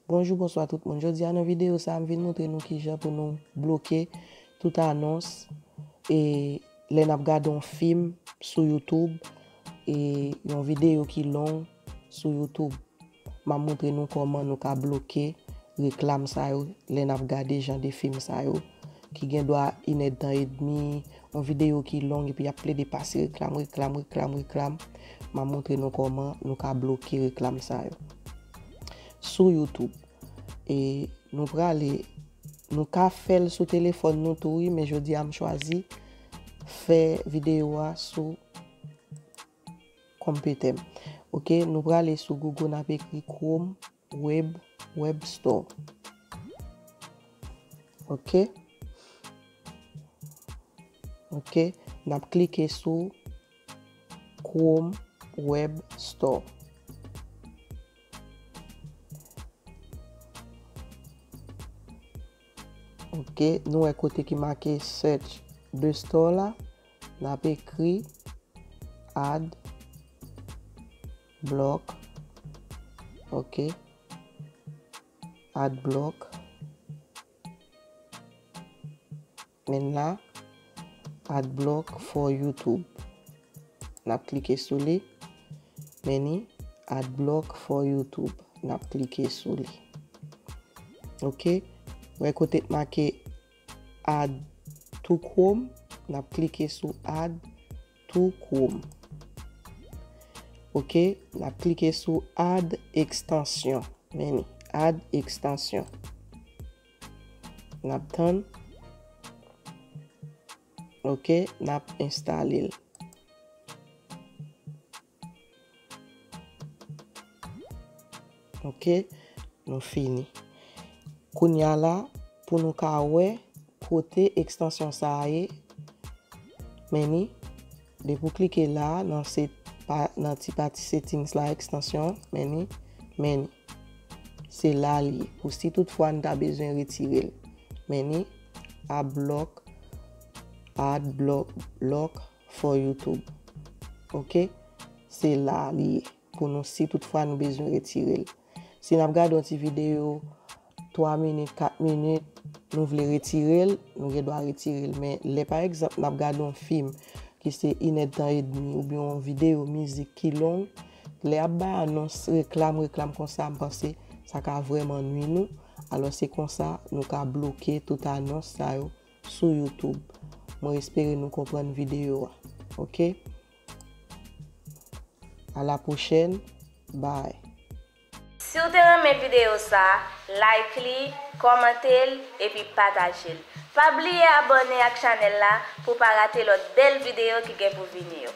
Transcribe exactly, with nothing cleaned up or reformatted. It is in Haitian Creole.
Bonjou, bonswa tout moun. Jodi a nan videyo sa a, m vin montre nou kijan pou nou bloke tout anons e lè n ap gade yon fim sou YouTube, e yon videyo ki long sou YouTube. M ap montre nou kòman nou ka bloke reklam sa yo lè n ap gade jan de fim sa yo, ki gen dwa inèdtan edmi, yon videyo ki long epi y ap plede pase reklam, reklam, reklam, reklam. M ap montre nou kòman nou ka bloke reklam sa yo sou YouTube. E nou prale, nou ka fè l sou telefòn nou tou, wi, men jodi a m chwazi fè videyo a sou konpitè m. Oke, nou prale sou Google, n ap ekri Chrome Web, Web Store. Oke. Oke, n ap klike sou Chrome Web Store. Oke, nou wè kote ki make search the store la, n ap ekri ad block. Oke. Ad block. Men la, ad block for YouTube. N ap klike sou li. Men ni, ad block for YouTube. N ap klike sou li. Oke. Wè kote k make add to Chrome. N ap klike sou add to Chrome. Oke. N ap klike sou add extension. Men ni, add extension. N ap tann. Oke, n ap enstale l. Oke, nou fini. Kounye a la, pou nou ka wè kote ekstansyon sa a ye, men ni, depi w klike la, nan se pa, nan ti pati settings la, ekstansyon, men ni, men ni. Se la li ye. Pou si toutfwa n ta bezwen retire l. Men ni, ad block, ad block, block for YouTube. Oke? Se la li ye. Pou nou, si toutfwa nou bezwen retire l. Si n ap gade yon ti videyo, twa minit, kat minit, nou vle retire l, nou gen dwa retire l. Men lè, pa egzanp, n ap gade yon fim ki se inèdtan edmi oubyen yon videyo mizik ki long, lè y ap bay anons reklam, reklam konsa, m panse sa ka vrèman nwi nou. Alò, se konsa nou ka bloke tout anons sa yo sou YouTube. Mwen espere nou konprann videyo a. Oke? A la pwochèn. Bye. Si w te renmen videyo sa, like li, kòmante l, epi pataje l. Pa bliye abòne ak chanèl la pou w pa rate lòt bèl videyo ki gen pou vini yo.